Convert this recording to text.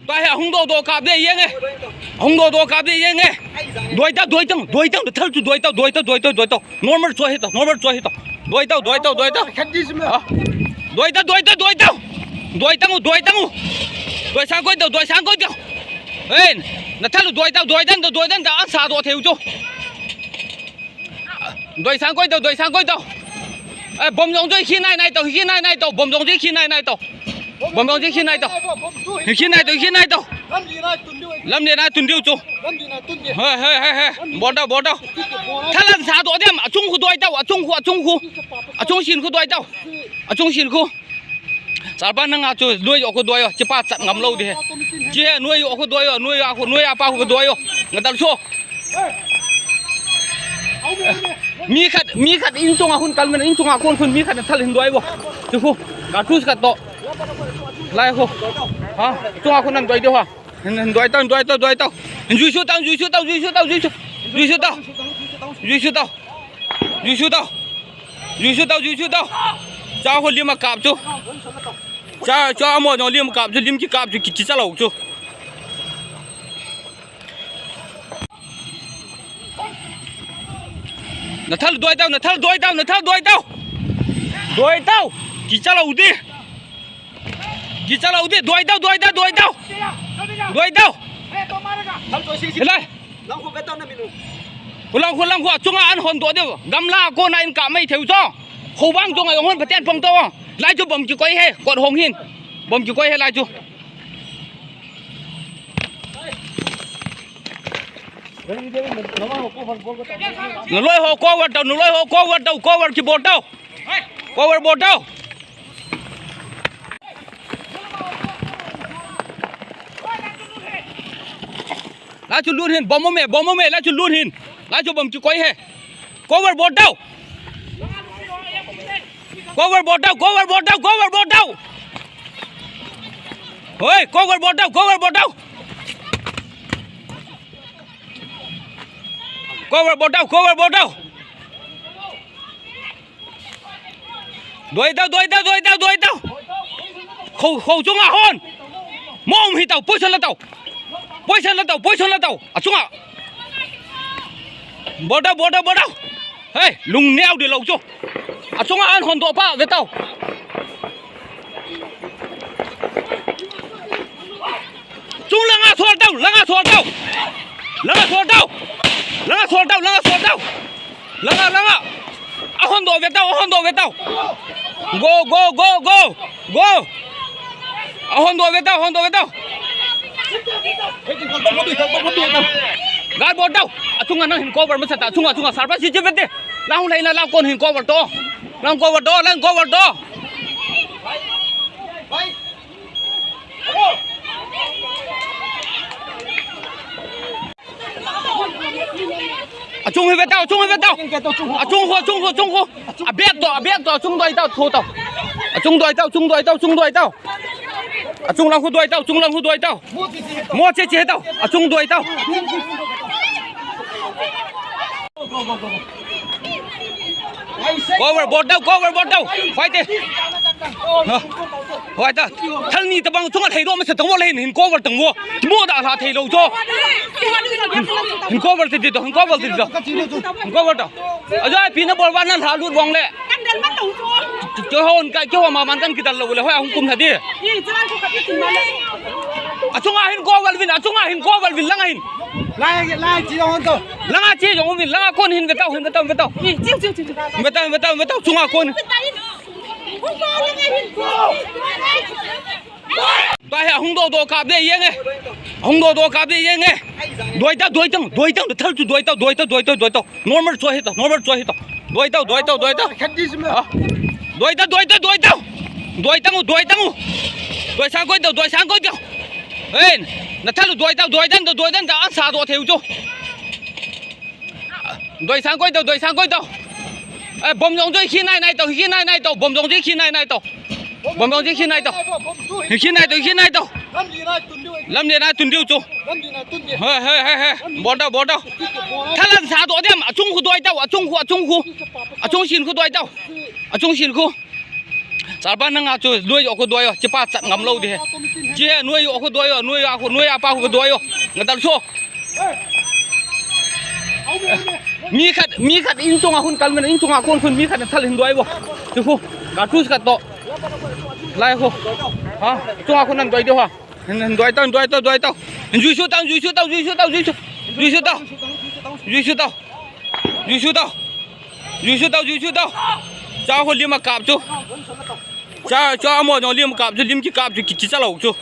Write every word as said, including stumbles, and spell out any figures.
ꯇꯥꯏ, ꯑꯍꯨꯝꯗꯣ ꯗꯣ ꯀꯥꯞꯗꯦ ꯌꯦꯡꯉꯦ꯫ ꯑꯍꯨꯝꯗꯣ ꯗꯣ ꯀꯥꯞꯗꯦ ꯌꯦꯡꯉꯦ꯫ ꯗꯣꯏꯇ, ꯗꯣꯏꯇꯪ, ꯗꯣꯏꯇꯪ, ꯊꯜꯁꯨ ꯗꯣꯏꯇ, ꯗꯣꯏꯇ, ꯗꯣꯏꯇ, ꯗꯣꯏꯇ꯫ Normal ꯆꯣꯏ ꯍꯤꯇꯣ, normal ꯆꯣꯏ ꯍꯤꯇꯣ꯫ ꯗꯣꯏꯇ, ꯗꯣꯏꯇ, ꯗꯣꯏꯇ꯫ ꯗꯣꯏꯇ, ꯗꯣꯏꯇ, ꯗꯣꯏꯇ꯫ ꯗꯣꯏꯇꯪ, ꯗꯣꯏꯇꯪ꯫ ꯗꯣꯏꯁꯥꯡ ꯀꯣꯏꯇ, ꯗꯣꯏꯁꯥꯡ ꯀꯣꯏꯇ꯫ ꯑꯦ, ꯅꯊꯜꯂꯨ ꯗꯣꯏꯇ, ꯗꯣꯏꯇꯪ, ꯗꯣꯏꯇꯪ, ꯑꯟꯁꯥꯗꯣ ꯊꯦꯎꯆꯣ꯫ ꯗꯣꯏꯁꯥꯡ ꯀꯣꯏꯇꯧ, ꯗꯣꯏꯁꯥꯡ ꯀꯣꯏꯇꯧ꯫ ꯑꯦ, ꯕꯣꯝꯖꯣꯡꯁꯨ ꯈꯤ ꯅꯥꯏ ꯅꯥꯏ ꯇꯧ, ꯈꯤ ꯅꯥꯏ ꯅꯥꯏ ꯇꯧ, ꯕꯣꯝꯖꯣꯡꯁꯨ ꯈꯤ ꯅꯥꯏ ꯅꯥꯏ ꯇꯧ꯫ ꯕꯣꯝꯖꯣꯡꯁꯨ ꯈꯤ ꯅꯥꯏ ꯇꯧ꯫ ꯈꯤ ꯅꯥꯏ ꯇꯧ, ꯈꯤ ꯅꯥꯏ ꯇꯧ꯫ ꯂꯝꯂꯦꯅꯥ ꯇꯨꯟꯗꯤꯎ ꯆꯨ꯫ ꯍꯣꯏ, ꯍꯣꯏ, ꯍꯣꯏ, ꯍꯣꯏ꯫ ꯕꯣꯜ ꯇꯧ, ꯕꯣꯜ ꯇꯧ꯫ ꯊꯂꯟ ꯁꯥꯗꯣ ꯑꯗꯦꯝ, ꯑꯆꯨꯡ ꯈꯨ ꯗꯣꯏ ꯇꯧ, ꯑꯆꯨꯡ ꯈꯨ, ꯑꯆꯨꯡ ꯈꯨ꯫ ꯑꯆꯨꯡ ꯁꯤꯟ ꯈꯨ ꯗꯣꯏ ꯇꯧ꯫ ꯑꯆꯨꯡ ꯁꯤꯟ ꯈꯨ꯫ ꯆꯥꯔꯄꯥ ꯅꯪ ꯑꯆꯨ ꯅꯣꯏ ꯑꯈꯨ ꯗꯣꯏꯌꯣ, ꯆꯤꯄꯥ ꯆꯠ ꯉꯝ ꯂꯧꯗꯦ꯫ ꯆꯦ ꯅꯣꯏ ꯑꯈꯨ ꯗꯣꯏꯌꯣ, ꯅꯣꯏ ꯑꯈꯨ, ꯅꯣꯏ ꯑꯄꯥ ꯈꯨ ꯗꯣꯏꯌꯣ꯫ ꯉꯇꯜ ꯁꯣ꯫ ꯃꯤ ꯈꯠ, ꯃꯤ ꯈꯠ ꯏꯟ ꯆꯣꯡ ꯑꯈꯨꯟ ꯀꯜꯃꯦꯟ, ꯏꯟ ꯆꯣꯡ ꯑꯈꯨꯟ ꯈꯨꯟ ꯃꯤ ꯈꯠ ꯊꯜ ꯍꯤꯟ ꯗꯣꯏꯕꯣ꯫ ꯆꯨꯈꯨ, ꯀꯥꯔꯇꯨꯁ ꯈꯠ ꯇꯣ꯫ ꯂꯥꯏ ꯈꯣ꯫ ꯍꯥ? ꯆꯣꯡ ꯑꯈꯨꯟ ꯅꯪ ꯗꯣꯏꯗꯣ ꯍꯥ? ꯍꯤꯟ, ꯍꯤꯟ ꯗꯣꯏ ꯇꯧ, ꯗꯣꯏ ꯇꯧ, ꯗꯣꯏ ꯇꯧ꯫ ꯍꯤꯟ ꯖꯨꯏꯁꯨ ꯇꯧ, ꯖꯨꯏꯁꯨ ꯇꯧ, ꯖꯨꯏꯁꯨ ꯇꯧ, ꯖꯨꯏꯁꯨ꯫ ꯖꯨꯏꯁꯨ ꯇꯧ꯫ ꯖꯨꯏꯁꯨ ꯇꯧ꯫ ꯖꯨꯏꯁꯨ ꯇꯧ꯫ ꯖꯨꯏꯁꯨ ꯇꯧ, ꯖꯨꯏꯁꯨ ꯇꯧ꯫ ꯆꯥ ꯍꯣ ꯂꯤꯃ ꯀꯥꯞ ꯆꯨ꯫ ꯆꯥ, ꯆꯥ ꯑꯃꯣ ꯅꯣ ꯂꯤꯃ ꯀꯥꯞ ꯆꯨ, ꯂꯤꯝ ꯀꯤ ꯀꯥꯞ ꯆꯨ, ꯀꯤ, ꯀꯤ ꯆꯥ ꯂꯧ ꯆꯨ꯫ ꯅꯊꯜ ꯗꯣꯏ ꯇꯧ, ꯅꯊꯜ ꯗꯣꯏ ꯇꯧ, ꯅꯊꯜ ꯗꯣꯏ ꯇꯧ꯫ ꯗꯣꯏ ꯇꯧ꯫ ꯀꯤ ꯆꯥ ꯂꯧꯗꯦ꯫ ꯀꯤ ꯆꯥ ꯂꯧꯗꯦ꯫ ꯗꯣꯏ ꯇꯧ, ꯗꯣꯏ ꯇꯧ, ꯗꯣꯏ ꯇꯧ꯫ ꯗꯣꯏ ꯇꯧ꯫ ꯏꯂꯥꯏ꯫ ꯈꯨꯂꯪ, ꯈꯨꯂꯪ, ꯈꯨ, ꯑꯆꯨꯡ ꯑꯍꯟ ꯍꯣꯟꯗꯣꯛꯑꯗꯦꯕ꯫ ꯒꯝꯂꯥ ꯀꯣꯟꯅ ꯑꯩꯅ ꯀꯥꯞꯃꯩ ꯊꯦꯎ ꯆꯣ꯫ ꯍꯧꯕꯥꯡ ꯆꯣꯡ ꯑꯩ ꯑꯍꯣꯟ ꯐꯇꯦꯟ ꯐꯣꯡ ꯇꯧꯑꯣ꯫ ꯂꯥꯏꯆꯨ ꯕꯝ ꯀꯤ ꯀꯣꯏ ꯍꯦ꯫ ꯀꯣꯠ ꯍꯣꯡ ꯍꯤꯟ꯫ ꯕꯝ ꯀꯤ ꯀꯣꯏ ꯍꯦ ꯂꯥꯏꯆꯨ꯫ ꯅꯂꯣꯏ ꯍꯣ ꯀꯣ ꯋꯥꯔ ꯇꯧ, ꯅꯂꯣꯏ ꯍꯣ ꯀꯣ ꯋꯥꯔ ꯇꯧ, ꯀꯣ ꯋꯥꯔ ꯀꯤ ꯕꯣꯜ ꯇꯧ꯫ ꯀꯣ ꯋꯥꯔ ꯕꯣꯜ ꯇꯧ꯫ ꯂꯥꯏꯆꯨ ꯂꯨꯠ ꯍꯤꯟ, ꯕꯣꯝ ꯑꯃ ꯃꯦ, ꯕꯣꯝ ꯑꯃ ꯃꯦ, ꯂꯥꯏꯆꯨ ꯂꯨꯠ ꯍꯤꯟ꯫ ꯂꯥꯏꯆꯨ ꯕꯝ ꯀꯤ ꯀꯣꯏ ꯍꯦ꯫ ꯀꯣ ꯋꯥꯔ ꯕꯣꯜ ꯇꯧ꯫ ꯀꯣ ꯋꯥꯔ ꯕꯣꯜ ꯇꯧ, ꯀꯣ ꯋꯥꯔ ꯕꯣꯜ ꯇꯧ, ꯀꯣ ꯋꯥꯔ ꯕꯣꯜ ꯇꯧ꯫ ꯍꯣꯏ, ꯀꯣ ꯋꯥꯔ ꯕꯣꯜ ꯇꯧ, ꯀꯣ ꯋꯥꯔ ꯕꯣꯜ ꯇꯧ꯫ ꯀꯣ ꯋꯥꯔ ꯕꯣꯜ ꯇꯧ, ꯀꯣ ꯋꯥꯔ ꯕꯣꯜ ꯇꯧ꯫ ꯗꯣꯏ ꯇꯧ, ꯗꯣꯏ ꯇꯧ, ꯗꯣꯏ ꯇꯧ, ꯗꯣꯏ ꯇꯧ꯫ Khâu, khâu chung a hon. Mom hi tau, position la tau. Position la tau, position la tau. A chung a. Bol tau, bol tau, bol tau. Hey, lung neo di lo chu. A chung a an hon do pa ve tau. Chung langa sol tau, langa sol tau. Langa sol tau. Langa sol tau, langa sol tau. Langa, langa. A hon do ve tau, a hon do ve tau. Go, go, go, go. Go. A hon do ve tau, a hon do ve tau. Gal bol tau. A chunga nang hin cover masa ta, a chunga, a chunga sar pa si chi ve te. Lang lei na lang kon hin cover to. Lang cover to, lang cover to. A chung hi ve tau, a chung hi ve tau. A chung khu, a chung khu, a chung khu. A bek to, a bek to, a chung doi tau, thu tau. A chung doi tau, chung doi tau, chung doi tau. A chung lang khu doi tau, chung lang khu doi tau. Mo che che tau, a chung doi tau. Cover bol tau, cover bol tau. Hoi te. Ha. Hoi ta. Thal ni tabang chung a thei do ma se tang wo le hin cover tang wo. Mo da la thei lo cho. Hin cover te di to, hin cover te di to. Hin cover to. A jo pi na bol wa na la lut wang le. Kan dal ma tong cho. Cho hon ka, cho ma man kan ki dal lo le. Hoi a hung kum tha di. Ih, chuan chu ka pi tin ma le. A chung a hin cover vin, a chung a hin cover vin lang a hin. Lai, lai, chi hon to. Langa chi jong um in, langa kon hin ve tau, hin ve tau, ve tau. Ih, chiu, chiu, chiu, chiu. Ve tau, ve tau, ve tau, chunga kon. Bai ha hung do do kap de yeng e. Hung do do kap de yeng e. Doi tau, doi tang, doi tang, thal chu doi tau, doi tau, doi tau, doi tau. Normal choi he tau, normal choi he tau. Doi tau, doi tau, doi tau. Khat di sima. Ha? Doi tau, doi tau, doi tau. Doi tang u, doi tang u. Doi sang koi tau, doi sang koi tau. Hein, na thal u doi tau, doi dan tau, doi dan tau, an sa do theu chu. Doi sang koi tau, doi sang koi tau. Eh, bom jong joi khi nai nai tau, khi nai nai tau, bom jong joi khi nai nai tau. Bom jong joi khi nai tau. Khi nai tau, khi nai tau. Lam li nai tun diu chu. He, he, he, he. Bol tau, bol tau. Thalan sa do dem, a chung khu doi tau, a chung khu, a chung khu. A chung sin khu doi tau. A chung sin khu. Sarba nang achu, nuai yo khu duai yo, chipa chat ngam lo di he. Chi he, nuai yo khu duai yo, nuai yo khu, nuai apa khu duai yo. Ngadal so. Mi khat, mi khat in chunga khun kal men, in chunga khun khun mi khat thal hin duai bo. Chu khu, ka tu khat to. Lai khu. Ha, chunga khun nan duai di ha. Hin duai tau, duai tau, duai tau. Jui su tau, jui su tau, jui su tau, jui su. Jui su tau. Jui su tau. Jui su tau. Jui su tau, jui su tau. Cha khu lim a kap chu. Cha, cha mo jong lim kap chu, lim ki kap chu, ki, ki cha lo chu.